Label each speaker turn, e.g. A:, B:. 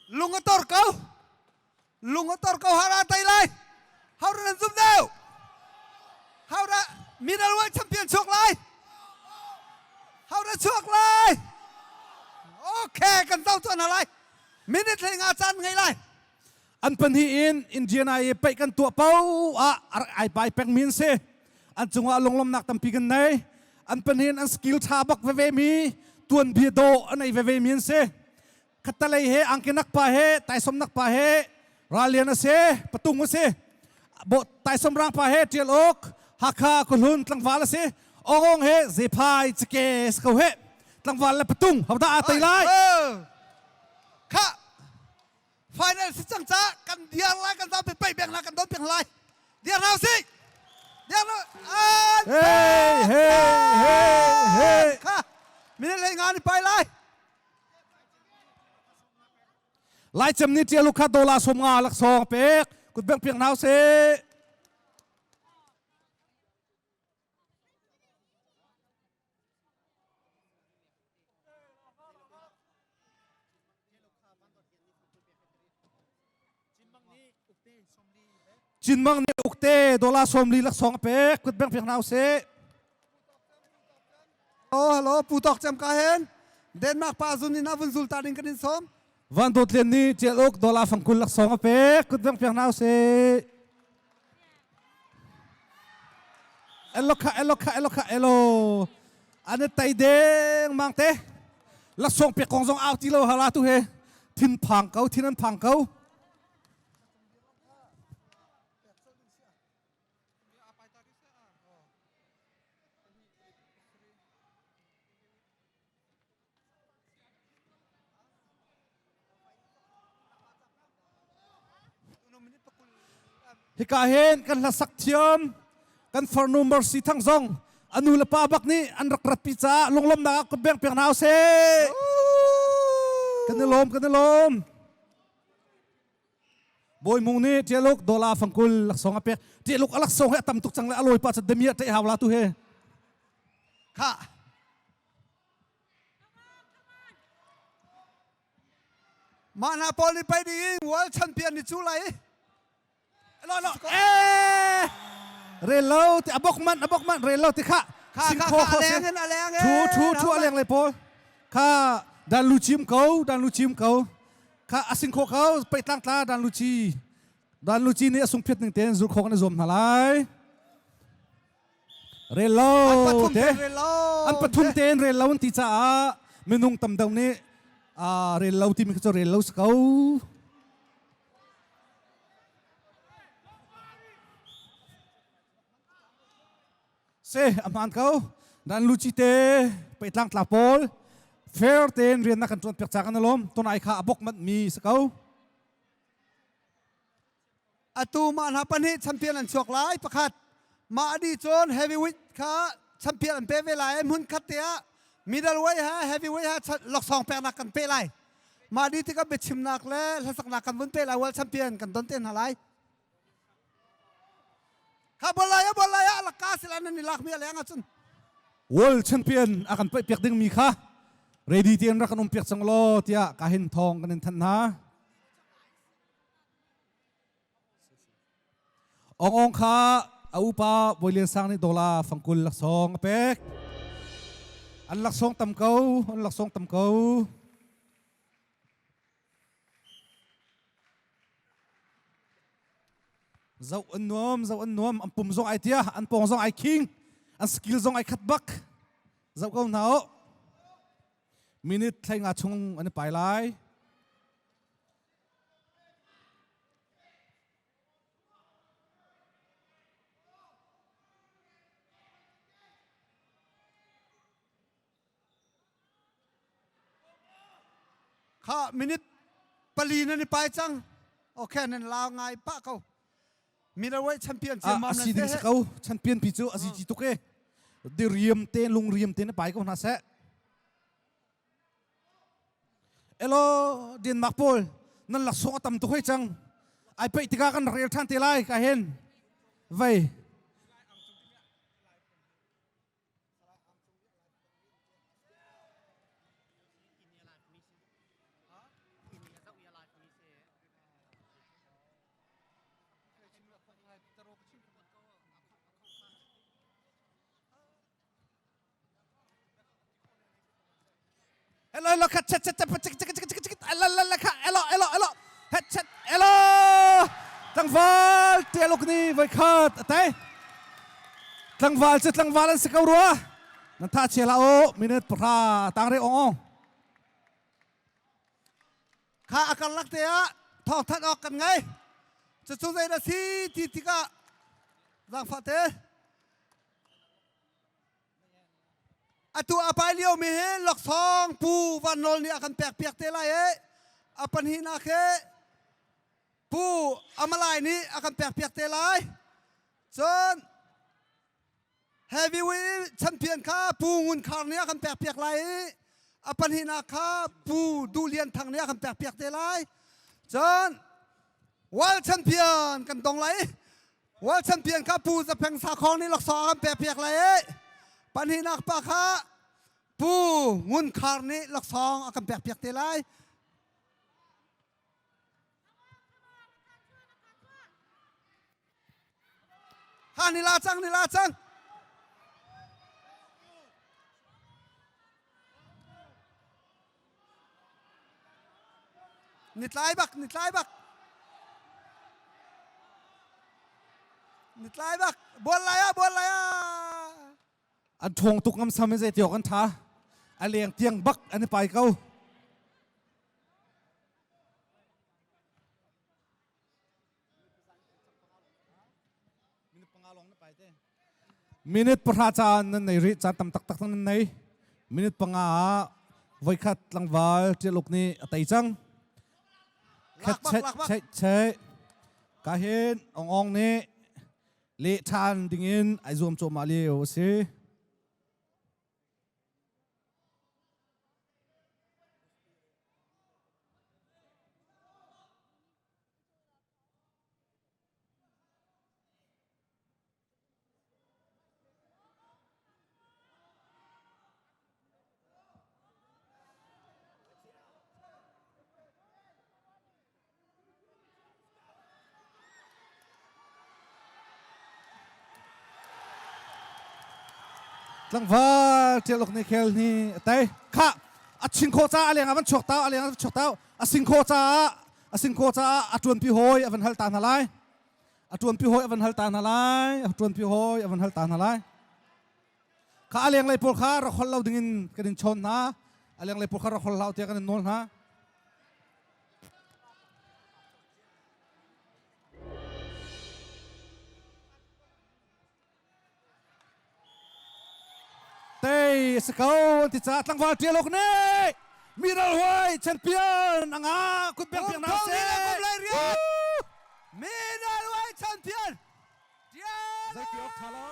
A: Lung a tor ko. Lung a tor ko hara tai lai. Hau nan zum deuh. Hau dah middleweight champion chuak lai. Hau dah chuak lai. Okay, kan zau tuan lai. Minute hlei nga caan ngei lai.
B: An pahnih in Indiana i paih kan tuah paoh ah ai pai peng mi an si. An cungah lunglawmnak tampi kan nei. An pahnih in an skill tha bak veve mi, tuanbia dawh an ei veve mi an si. Khattalei he angkinak pa he taisom nak pa he rallian a si, patung a si. Bo taisom rang pa he tial ok Hakha khuhlun tlangval a si. Ongong he zephai cike ko he tlangval le patung hodah aa tei lai.
A: Kha final si cang ca kan diar lai kan zapi pei beng la kan don peng lai diar hau si diar
B: hey hey hey hey
A: kha minute lei nga ni pai lai
B: lai cem ni tialu kha dola som nga lak song pek kut beng piak nau se Cinmang nih ukte dola 40 laksawng a pek kut beng piak hna usih.
A: Oh hello Pu Tok Cem ka hen Denmark pa zun in avun zul ta ding kan in som.
B: Van Dawt Lian nih Tial Uk dola 20 laksawng a pek kut beng piak hna usih. Elo kha elo kha elo kha elo an tai deng mang te laksawng pek kong zong au ti lo hala tu he thin phang ko thin an phang ko. Hika hin kan hlasak thiam kan farnu Mercy Thang zong anu le pa bak nih an rak ratpi caah lunglawmnak ah kut beng piak hna usih. Kan i lawm kan i lawm. Bawi Mung nih Ṭialuk dola 20 laksawng a pek. Ṭialuk a laksawng hi a tam tuk cang le a lawi pa cu demia ṭeih hau la tu he.
A: Kha. Mah hna pawl nih pei ding world champion ni cu lai.
B: Lo lo eh rel lo ti abok man abok man rel lo ti kha
A: kha kha kha aleng in aleng
B: thu thu thu aleng le pawl kha dan lu chim ko dan lu chim ko kha asing kho ko pei tlang tla dan lu chi dan lu chi nih asung phiat ning ten zur kho kan zuam hna lai rel lo te an pathum ten rel lo an ti caah minung tam deuh nih rel lo timi cu rel lo si ko Se a hmaan ko. Dan luci te pehtlang tla pawl fair tein rian na kan tuan piak ca kan alom tonai kha a bok manh mi si ko.
A: Atu mah hna pahnih champion an chuak lai pakhat mah adi cun heavyweight kha champion an pe ve lai hmun khat te ah middleweight ha heavyweight ha laksawng peknak kan pe lai mah di tikah biachimnak le hlasaknak kan vun pe lai world champion kan don te hna lai Kha bolai a bolai a laka sila nan i lak mi a leng ahcun.
B: World champion a kan paih piak ding mi kha ready tein rak kan um piak cang law tiah ka hin thawng kan in thanh hna. Ong Ong kha a upa Bawi Lian Sang nih dola 20 laksawng a pek. An laksawng tam ko, an laksawng tam ko. Zoh an nuam, zoh an nuam, an pum zong ai tia, an pawng zong ai khing, an skill zong ai khat bak. Zoh ko hna u. Minute 30 chung an i pai lai.
A: Kha minute 4 nan i pai cang. Okay, nan lau ngai pah ko. Middleweight champion
B: ciammam nan si ding si ko. Champion pi cu a si tuk e. Diriam te lungriam te na pai ko hna seh. Elo Denmark pawl nan laksawng a tam tuk hoi cang. Ai peih tikah kan rel ṭhan te lai ka hen. Vei. Elo elo khat chet chet chet chet chet chet chet chet elo elo kha elo elo elo het chet elo tlangval tialuk ni voi khat atai tlangval cu tlangval an si ko rua nan tha chia la o minute pahra tang re ong ong
A: Kha a karlak te ah thawngthanh awk kan ngei. Cucu zei na si ti tikah zaangfah te. Atu a pai lio mi hi laksawng Pu Van Nawl nih a kan pek piak te lai i a pahnihnak hi Pu Amalai nih a kan pek piak te lai. Cun heavyweight champion kha Pu Ngun Khar nih a kan pek piak lai i a pahnihnak kha Pu Duh Lian Thang nih a kan pek piak te lai. Cun World champion kan dong lai i World champion kha Pu Zapheng Sakhong nih laksawng a kan pek piak lai i pahnihnak pa kha Pu Ngun Khar nih laksawng a kan pek piak te lai. Ha ni la cang ni la cang. Ni tlai bak ni tlai bak. Ni tlai bak bual lai ah bual lai ah.
B: An ṭhawng tuk ngam sam in zei tiawk an ṭha. A leng tiang bak an i pai ko. Minute pahra caan nan nei rih caan tam taktak nan nei. Minute panga ah voikhat tlangval ṭialuk nih a tei cang. Khat chet chet chet ka hin ong ong nih leh ṭhan dingin ai zuam cuahmah lio a si. Tlangval ṭialuk nih khel ni a tei. Khah a ching khawh caah a leng ah van chuak tau a leng ah van chuak tau a sing khawh caah a sing khawh caah a ṭuanpi hawi a van hal ta hna lai. A ṭuanpi hawi a van hal ta hna lai. A ṭuanpi hawi a van hal ta hna lai. Kha a lenglei pawl kha rak holh lo dingin kan in chawn hna. A lenglei pawl kha rak holh hlah tiah kan in nawl hna. Tei a si ko an ti caah tlangval ṭialok nih miral huai champion a nga kut beng piak na se.
A: Miral huai champion.
B: Zei ti awk ṭha lo.